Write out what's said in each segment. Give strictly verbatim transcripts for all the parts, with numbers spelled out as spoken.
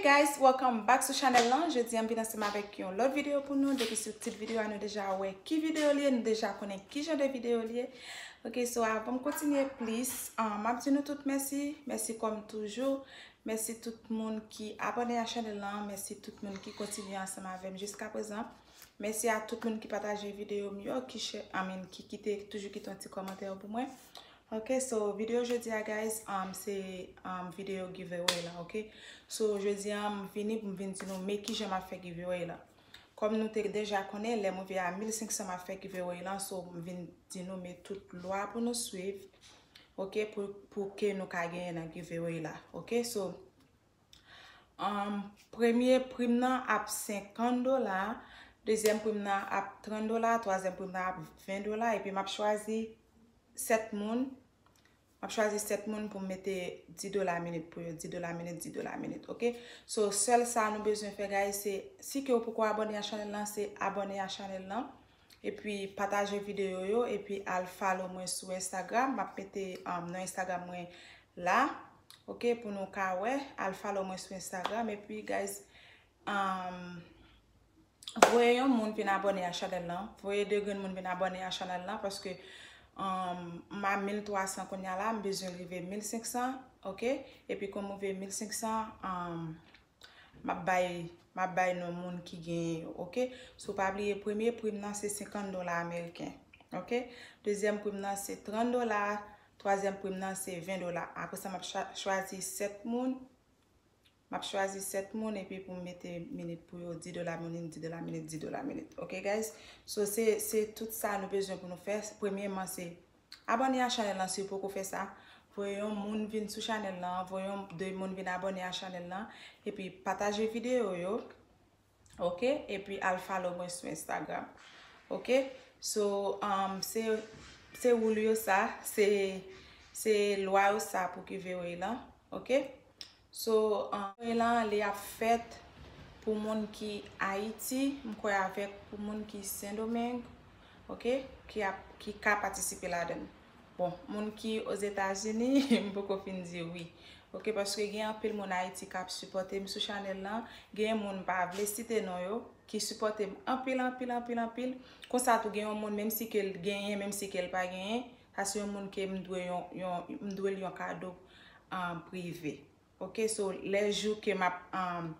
Guys, welcome back sou chanèl lan. Jodi a m vin ansanm avèk yon lòt videyo pou nou. Depi sou tit videyo a nou deja wè ki videyo li ye, nou deja konnen ki jan de videyo li ye. Ok, so avan m kontinye, please, um, m ap di nou tout mèsi. Mèsi kòm toujou. Mèsi tout moun ki abòne a chanèl lan. Mèsi tout moun ki kontinye ansanm avè m jiska prezan. Mèsi a tout moun ki pataje videyo m yo, ki share, I mean, ki kite, toujou kite yon ti kòmantè pou mwen. Ok, so videyo jodi a, guys, um, se, um, videyo giveaway la, ok? So jodi a m vini pou m vin di nou men kijan m ap fè giveaway la. Kòm nou te deja konnen, lè m rive a mil senk san m ap fè giveaway la, so m vin di nou men tout lwa pou nou swiv, ok, pou, pou ke nou ka genyen nan giveaway la, ok? So, um, premye prim nan ap senkant dola, dezyèm prim nan ap trant dola, twazyèm prim nan ap ven dola, epi m ap chwazi sèt moun. M ap chwazi sèt moun pou m mete dis dola minit pou yo, dis dola minit, dis dola minit, ok? So, sèl sa nou bezwen fè, guys, se, si ke w poko abòne a chanèl lan, se abòne a chanèl lan, epi pataje videyo yo, epi al follow mwen sou Instagram. M ap mete, um, non Instagram mwen la, ok, pou nou ka wè. Al follow mwen sou Instagram, epi, guys, um, voye yon moun vin abòne a chanèl lan. Voye de grenn moun vin abòne a chanèl lan, paske, um, m a mil twa san kounye a la, m bezwen rive mil senk san, ok? Epi kòm m rive mil senk san, um, m ap bay, m ap bay non moun ki genyen yo, ok? So pa bliye, premye prim nan se senkant dola ameriken, ok? Dezyèm prim nan se trant dola, twazyèm prim nan se ven dola. Apre sa, m ap cha-, chwazi sèt moun. M ap chwazi sèt moun epi pou m mete minit pou yo, dis dola minit, dis dola minit, dis dola minit. Ok, guys? So, se, se tout sa nou bezwen pou nou fè. Premyèman, se abòne a chanèl lan si w poko fè sa. Voye yon moun vin sou chanèl lan, voye yon, de moun vin abòne a chanèl lan, epi pataje videyo yo. Ok? Epi al follow mwen sou Instagram. Ok? So, um, se, se rule yo sa, se, se lwa yo sa pou giveaway lan. Ok? So, um, giveaway lan, li ap fèt pou moun ki Ayiti, m kwè avèk pou moun ki Sendomeng, ok? Ki ap, ki ka patisipe ladan l. Bon, moun ki Ozetazini, m poko fin di wi. Ok, paske gen anpil moun Ayiti k ap sipòte m sou chanèl lan. Gen moun, m pa vle site non yo, ki sipòte m anpil, anpil, anpil, anpil. Konsa tou gen yon moun, menm si ke l genyen, menm si ke l pa genyen, sa se yon moun ke m dwe yon, yon, m dwe l yon kado, um, prive. Ok, so lè jou ke m ap, um,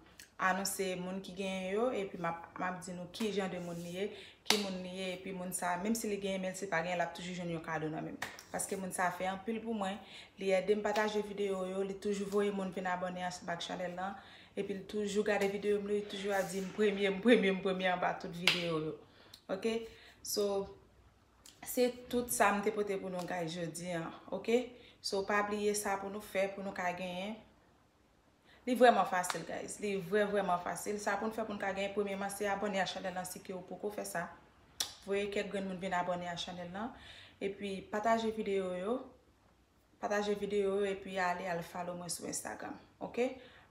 anonse moun ki genyen yo, epi m ap, m ap di nou ki jan de moun li ye, ki moun li ye, epi moun sa, menm si li genyen, menm si li pa genyen, l ap toujou jwenn yon kado nan men m. Paske moun sa fè anpil pou mwen, li ede m pataje videyo yo, li toujou voye moun vin abòne ansanm ak chanèl lan, epi li toujou gade videyo m yo, li toujou ap di m premye, m premye, m premye anba tout videyo yo. Ok? So, se tout sa m te pote pou nou, guys, jodi a, ok? So, pa bliye sa pou nou fè, pou nou ka genyen. Li vrèman fasil, guys. Li vrè, vrèman fasil. Sa pou n fè pou n ka genyen, premyèman, se abòne a chanèl lan si ke w poko fè sa. Voye kèk grenn moun vin abòne a chanèl lan. Epi, pataje videyo yo. Pataje videyo yo epi ale al follow mwen sou Instagram. Ok?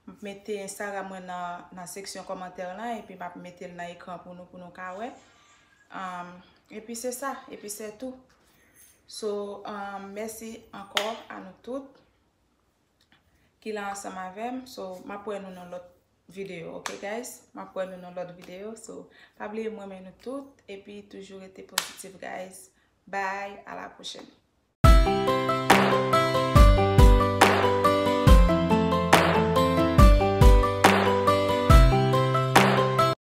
M ap mete Instagram mwen nan, nan seksyon kòmantè lan epi m ap mete l nan ekran pou nou, pou nou ka wè. Um, epi se sa. Epi se tou. So, um, mèsi ankò a nou tout ki la ansanm avè m. So, m ap wè nou nan lòt videyo, ok, guys? M ap wè nou nan lòt videyo. So, pa bliye m renmen nou tout, epi toujou rete pozitif, guys. Bye, à la prochaine.